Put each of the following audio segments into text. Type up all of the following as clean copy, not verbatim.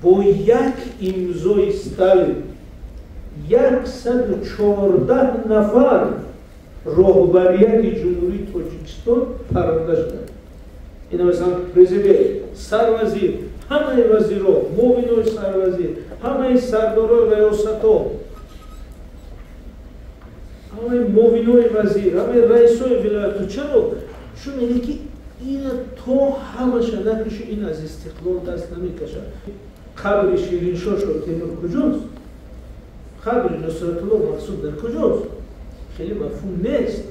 Бо як имзои Сталин 114 нафар роҳбарияти Ҷумҳурии Тоҷикистон паронда шуданд. Ина масалан президент, сарвазир, ҳамаи вазиро, муовинои сарвазир, ҳамаи сардорои раёсатҳо, ҳамаи муовинои вазир, ҳамаи раисои вилоятҳо. Чаро? Чун яъне ки ина то ҳамаша накуши, ин аз истиқлол даст намекашад. Қабри Шириншоҳ Шоҳтемур куҷост? Қабри Нусратулло Мақсуд дар куҷост? Хеле мафҳум нест,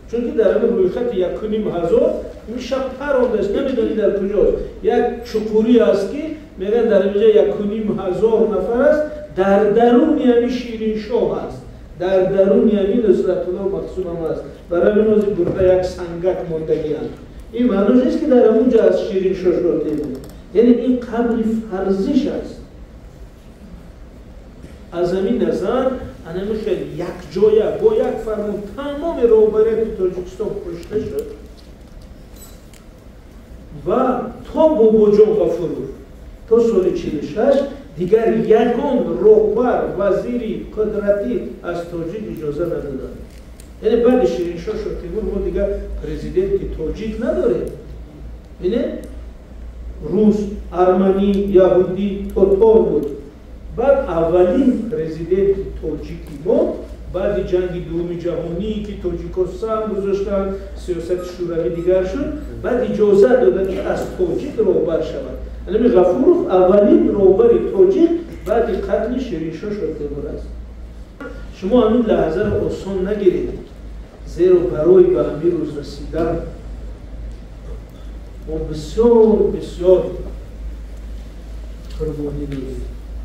чунки дар ҳамин рӯйхати 1500 ин шаб парондааст, намедонӣ дар куҷост. Як чуқурӣ аст, ки мегӯянд дар инҷа 1500 нафар аст, дар даруни ҳамин Шириншоҳ аст, дар даруни ҳамин Нусратулло Мақсум ҳам аст. Барои ҳамин ҳозир бурда як сангак мондагианд. Ин маънош нест, ки дар ҳамунҷа аст Шириншоҳ Шоҳтемур, яъне ин қабри фарзиш аст. Аз ҳамин назар анами хел якҷоя бо як фармон тамоми роҳбарияти Тоҷикистон кушта шуд ва то Бобоҷон Ғафуров то соли 46 дигар ягон роҳбар, вазири қудратӣ аз тоҷик иҷоза надоданд. Яъне баъди Шириншоҳ Шоҳтемур мо дигар президенти тоҷик надорем. Бинед, рус, арманӣ, яҳудӣ, тотор буд. Баъд аввалин президенти тоҷики мо баъди ҷанги Дуввуми ҷаҳонӣ, ки тоҷикҳо саҳм гузоштанд, сиёсати Шӯравӣ дигар шуд, баъд иҷоза доданд, ки аз тоҷик роҳбар шавад. Анами Ғафуров аввалин роҳбари тоҷик баъди қатли Шириншоҳ Шоҳтемур аст. Шумо ҳамин лаҳзаро осон нагиред, зеро барои ба ҳамин рӯз расидан мо бисёр бисёр қурбонӣ додем,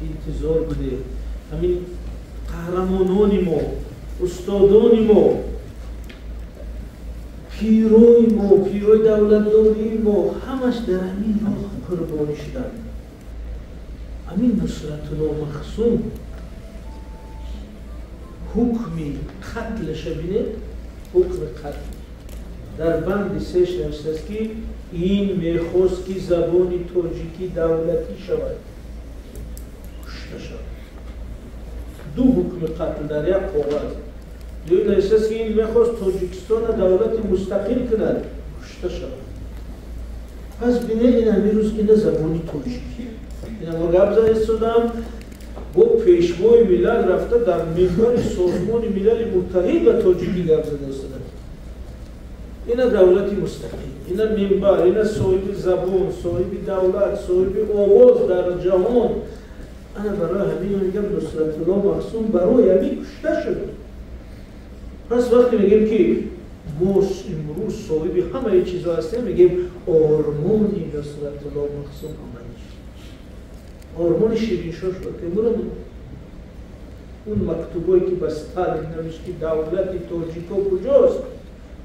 интизор будем. Ҳамин қаҳрамонони мо, устодони мо, пирои мо, пирои давлатдории мо ҳамаш дар ҳамин роҳ қурбонӣ шуданд. Ҳамин Нусратулло Махсум ҳукми қатлаша бинед. Ҳукми қатл дар банди сеш навиштааст, ки ин мехост, ки забони тоҷикӣ давлатӣ шавад, кушта шавад. Ду ҳукми қатл дар як коғаз. Дуюм навиштааст, ки ин мехост Тоҷикистона давлати мустақил кунад, кушта шавад. Пас бинед, ин ҳамин рӯз ина забони тоҷикӣ, ина мо гап зада истодам, бо Пешвои миллат рафта дар минбари Созмони Милали Муттаҳид ба тоҷикӣ гап зада истодам. Ина давлати мустақил, ина минбар, ина соҳиби забон, соҳиби давлат, соҳиби овоз дар ҷаҳон. Ана барои ҳамин мегӯям, Нусратулло Махсум барои ҳамин кушта шуд. Пас вақте мегӯем, ки мо имрӯз соҳиби ҳамаи чизҳо ҳастем, мегӯем ормони Нусратулло Махсум амалӣ шуд, ормони Шириншоҳ Шоҳтемур. Он мактубое, ки ба Сталин навишт, ки давлати тоҷико куҷост,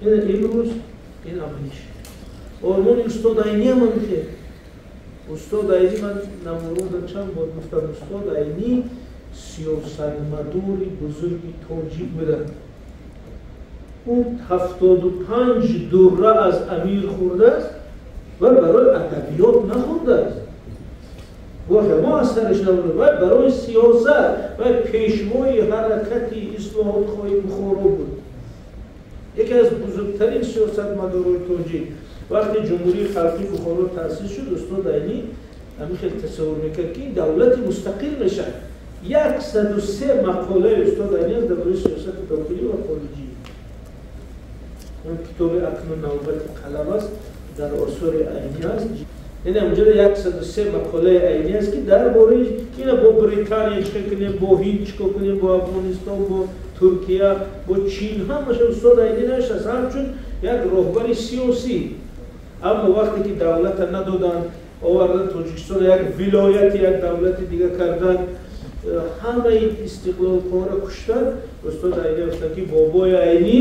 ина имрӯз ин амалӣ шуд. Ормони устод Айнӣ ҳам ҳамин. Устод Айнӣ, ман намуруда чанд бор гуфтам, устод Айнӣ сиёсатмадори бузурги тоҷик буданд. Ӯ 75 дурра аз амир хӯрдааст ва барои адабиёт нахӯрдааст. Воқеа мо аз сараш набуда, вай барои сиёсат, вай пешвои ҳаракати ислоҳотхоҳи Бухоро буд, яке аз бузургтарин сиёсатмадорои тоҷик. Вақте Ҷумҳурии Халқии Бухоро таъсис шуд, устод Айнӣ ҳамин хел тасаввур мекард, ки ин давлати мустақил мешавад. 103 мақолаи устод Айнӣ аст дар бораи сиёсати дохилӣ ва хориҷӣ. Он китоби «Акнун навбати қалам аст» дар осори Айнӣ аст. Яъне ҳамҷода 103 мақолаи Айнӣ аст, ки дар бораи ина бо Британия чӣ кунем, бо Ҳинд чӣ кор кунем, бо Афғонистон, бо Туркия, бо Чин, ҳамаша устод Айнӣ навиштааст ҳамчун як роҳбари сиёсӣ. Аммо вақте ки давлата надоданд, овардан Тоҷикистон як вилояти як давлати дига карданд, ҳамаи истиқлолкора куштанд, устод Айнӣ гуфтанд, ки бобои Айнӣ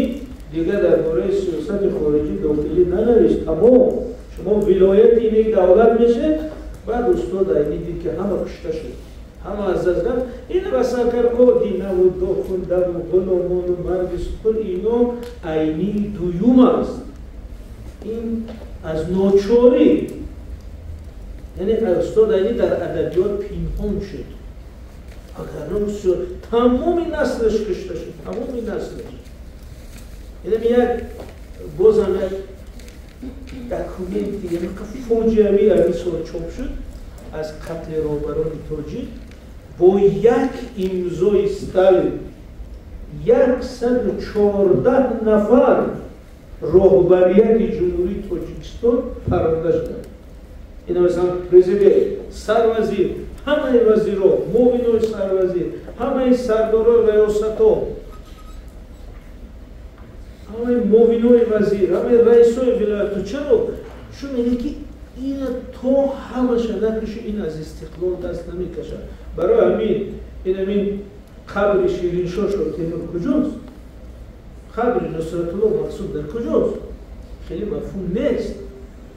дигар дар бораи сиёсати хориҷӣ, дохилӣ нанавишт, тамом, шумо вилояти ин як давлат мешед. Баъд устод Айнӣ дид, ки ҳама кушта шуд, ҳама аз даст рафт. Ин басакарго динаву дохундаву ғуломону марги суқул, ино Айнии дуюм аст. Ин аз ночорӣ. Яъне устод Айнӣ дар адабиёт пинҳон шуд. Агар тамоми наслаш кушта шуд, тамоми наслаш. Яъне як бозам як документи фоҷиавӣ ҳамин сол чоп шуд аз қатли роҳбарони тоҷик бо як имзои Сталин 114 нафар роҳбарияти Ҷумҳурии Тоҷикистон паронда шуданд. Ина масалан президент, сарвазир, ҳамаи вазиро, муовинои сарвазир, ҳамаи сардорои раёсатҳо, ҳамаи муовинои вазир, ҳамаи раисои вилоятҳо. Чаро? Чун яъне ки ина то ҳамаша накуши, ин аз истиқлол даст намекашад. Барои ҳамин ин ҳамин қабри Шириншоҳ Шоҳтемур куҷост? Қабри Нусратулло Мақсуд дар куҷост? Хеле мафҳум нест.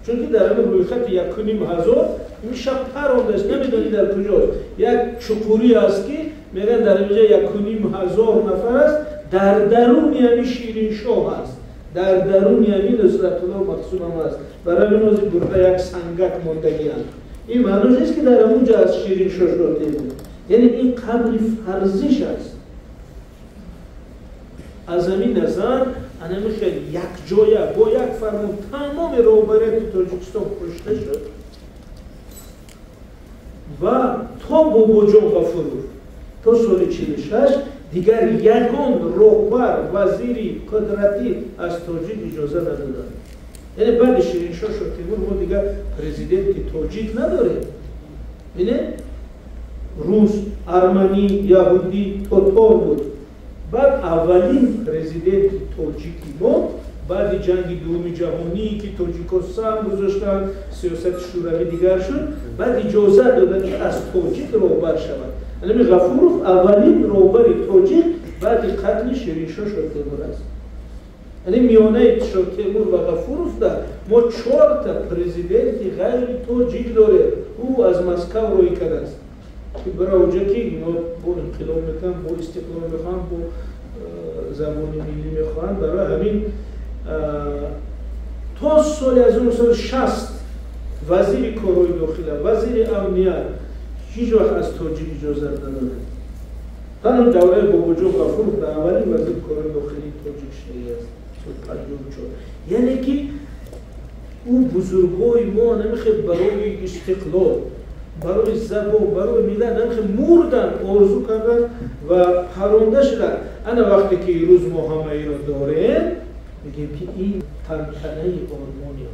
Чунки дар ҳамин рӯйхати 1500 ин шаб парондааст, намедонӣ дар куҷост. Як чуқурӣ аст, ки мегӯянд дар инҷа 1500 нафар аст, дар даруни ҳамин Шириншоҳ аст, дар даруни ҳамин Нусратулло Мақсуд ҳам аст. Барои ҳамин ҳозир бурда як сангак мондагианд. Ин маънош нест, ки дар ҳамунҷа аст Шириншоҳ Шоҳтемур. Яъне ин қабри фарзиш аст. Аз ҳамин назар анами хел якҷоя бо як фармон тамоми роҳбарияти Тоҷикистон кушта шуд ва то Бобоҷон Ғафуров то соли 46 дигар ягон роҳбар, вазири қудратӣ аз тоҷик иҷоза надоданд. Яъне баъди Шириншоҳ Шоҳтемур мо дигар президенти тоҷик надорем. Бинед, рус, арманӣ, яҳудӣ, тотор буд. Баъд аввалин президенти тоҷики мо баъди ҷанги Дуввуми ҷаҳонӣ, ки тоҷикҳо саҳм гузоштанд, сиёсати Шӯравӣ дигар шуд, баъд иҷоза доданд, ки аз тоҷик роҳбар шавад. Анами Ғафуров аввалин роҳбари тоҷик баъди қатли Шириншоҳ Шоҳтемур аст. Яъне миёнаи Шоҳтемур ва Ғафуровда мо чорта президенти ғайри тоҷик дорем. Ӯ аз Москав рӯй кардааст, ки бара оҷа, ки ино бо инқилоб мекунанд, бо истиқлол мехоҳанд, бо забони миллӣ мехоҳанд. Барои ҳамин то соли 1960 вазири корҳои дохила, вазири амният ҳеҷ вақт аз тоҷик иҷозат надоданд. Танҳо давраи Бобоҷон Ғафуров дар аввалин вазири корҳои дохилии тоҷик шудагиаст соли 54. Яъне ки ӯ бузургои мо намехел барои истиқлол, барои забон, барои миллат намехел мурданд, орзу карданд ва паронда шуданд. Ана вақте ки имрӯз мо ҳамаиро дорем, мегӯем, ки ин тантанаи ормони